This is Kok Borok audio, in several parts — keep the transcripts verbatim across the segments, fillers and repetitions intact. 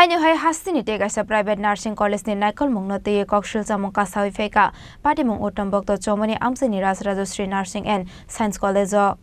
Aino hai hasteni tei kaisa private nursing college ni naikolmung no twiwi kok sulsamung kasawi phaikha. Patimung Uttam Bhakta Chowmani amchaini Raj Rajasri Nursing and Science College o.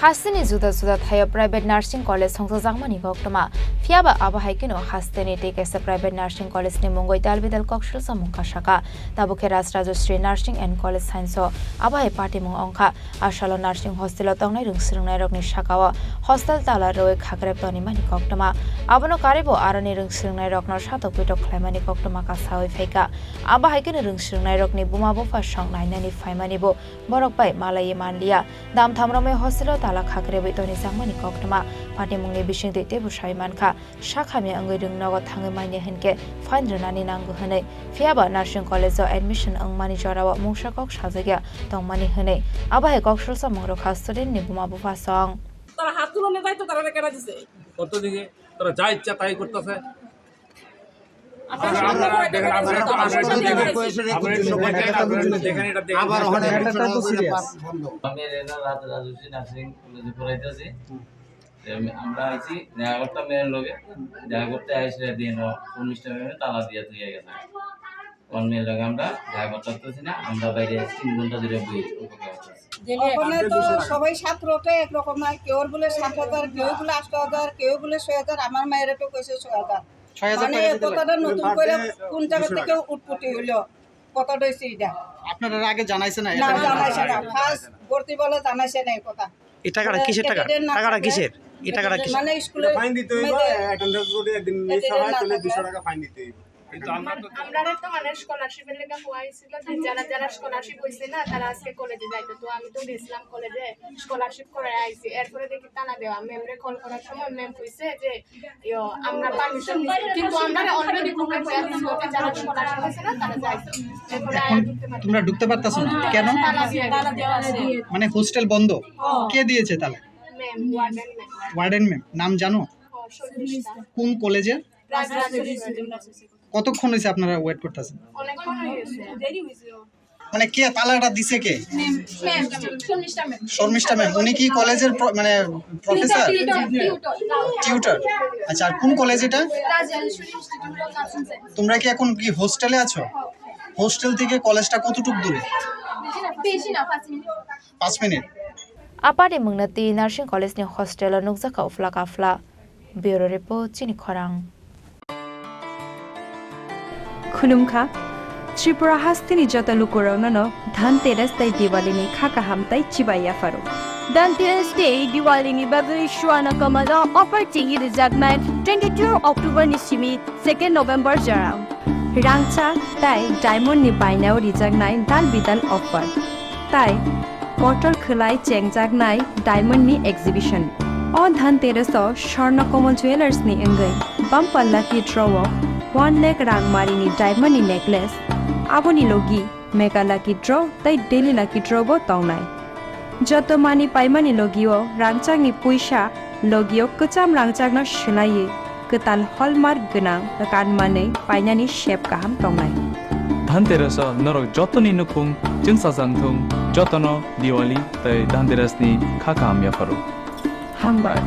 Hasteni juda juda thaio private nursing college songchajakmani koktwma. Phiyaba abo hai kheno hasteni tei kaisa private nursing college ni mungwi dalbidal kok sulsamung kasaka. Tabuk khe Raj Rajasri Nursing and College Science o abo hai patimung ongkha. Asalo nursing hostel o tongnai rwng swrwngnairokni sakao hostel tala rwui khakrep tonimani koktwma. Abono karwibo aroni rwng swrwngnairokno satok pitok khlaimani koktwma kasawi phaikha. Abo hai kheno rwng swrwngnairokni buma bupha song nainani phaimani bo borok bai malaiwi manliya. Dam thamromwi hostel o tala khakrebwi tonijakmani koktwma. Patimungni bisingtwi teibo sawi mankha. Sak hamya wngwi rwng nogo thangwi manya hinkhe fine rwnani nango hwnwi. Phiyaba nursing college o admission wngmani jorao mungsa kok sajakya tongmani hwnwi. Abo hai kok sulsamung rwkha student ni buma bupha song. তারা হাত তুলে নিয়ে যাইতো, তারা কেন দিছে? কত দিকে তারা যা ইচ্ছা তাই করতেছে। আপনারা, আপনারা দেখেন, আমরা একটু, আমরা একটু দেখেন, আমরা একটু দেখেন, এটা দেখেন। আবার ওখানে একটা তো সিরিয়াস। আমি রেনা রাত রাজস্বী নার্সিং কলেজে পড়াইতেছি। তো আমি, আমরা আইছি দেখা করতাম মেয়ের লগে, দেখা করতে আইসে দিন ও উনিশটা মেমে তালা দিয়ে দিয়ে গেছে। কোন মেয়ের লগে আমরা দেখা করতে পারতেছি না, আমরা বাইরে তিন ঘন্টা ধরে বই অপেক্ষা করতেছি। ওখানে তো সবাই ছাত্র তো একরকম নয়, কেউ বলে সাত হাজার, কেউ বলে আট হাজার, কেউ বলে ছয় হাজার। আমার মায়ের তো কইছে ছয় হাজার। ছয় হাজার মানে টাকা দিতে কথাটা লাগে। নতুন করে কোন জায়গা থেকে উৎপত্তি হইলো, কথাটা হইছে এটা। আপনারা আগে জানাইছে না? না, জানাইছে না। ফার্স্ট ভর্তি বলে জানাইছে না এই কথা। এই টাকাটা কিসের টাকা? ক্যাডেটের না টাকাটা থাকলে কিসের? এই টাকাটা কিসের? মানে স্কুলে ফাইন দিতে হইব, মেয়েদের অ্যাটেন্ডেন্স যদি একদিন মিস অ্যাটেন্ডেন্স হয়, না তাহলে থাকলে। দুইশো টাকা ফাইন দিতে হইব। কিন্তু আমরা তো, আমরা তো মানে স্কলারশিপের লেগে হওয়া হয়েছিল যে যারা যারা স্কলারশিপ হয়েছে না, তারা আজকে কলেজে যাইতো। তো আমি তো গেছিলাম কলেজে, স্কলারশিপ করে আইছি। এরপরে দেখি তালা দেওয়া, ম্যামরে কল করার সময় ম্যাম কইছে যে, ইয়ো, আমরা পারমিশন নিছি, কিন্তু আমরা অলরেডি গ্রুপে কইয়া দিছিল যে যারা স্কলারশিপ হয়েছে না, তারা যাইতো। এরপরে আর এখন ঢুকতে পারছি তোমরা ঢুকতে পারতাছো না? কেন? তালা দিয়ে, তালা দেওয়া আছে। মানে হোস্টেল বন্ধ? কে দিয়েছে তালা? Ma'am, warden ma'am. Warden ma'am, নাম জানো? ও, শর্মিষ্ঠা। কোন কলেজের? রাজরাজেশ্বরী। কতক্ষণ হয়েছে আপনারা ওয়েট করতেছেন? অনেকক্ষণ হয়ে গেছে। দেরি হয়েছে। মানে কে তালাটা দিছে কে? ম্যাম, ম্যাম, শর্মিষ্ঠা ম্যাম। শর্মিষ্ঠা ম্যাম, উনি কি কলেজের প্র-, মানে প্রফেসর? Tutor, tutor. টিউটর। আচ্ছা, আর কোন কলেজ এটা? Rajrajeshwari institute of nursing science. তোমরা কি এখন কি হোস্টেলে আছো? হোস্টেল থেকে কলেজটা কতটুকু দূরে? বেশি না, পাঁচ মিনিট। পাঁচ minute. Apari mungna twi nursing college ni hostel o nukjakha uphla kaphla. Bureau report, Chini Khorang. Khulumkha, Tripura hasteni joto lukurokno no Dhanteras tei Diwali ni kha kaham tei chibai yapharo. Dhanteras tei Diwali ni bagwi Swarna Kamal o offer chengwi rijaknai twenty-two October ni simi second November jora. Rangchak tei diamond ni bainao rijaknai dal bidal offer. Tai kotor khwlai chengjaknai diamond ni exhibition. O Dhanteras o Swarna Kamal Jewellers ni wngwi bumper lucky draw o one lakh rang mari ni diamond ni necklace, aboni logi mega lucky draw tei daily lucky draw bo tongnai. Joto mani paimani logio rangchakni puisa logio kwcham rangchakno swlaiwi kwtal hallmark gwnang kanmanwi painani sep kaham tongnai. Dhanteras o norok jotoni nukhung chwngsajak thung, jotono Diwali tei Dhanteras ni kha kaham yapharo. Hambai.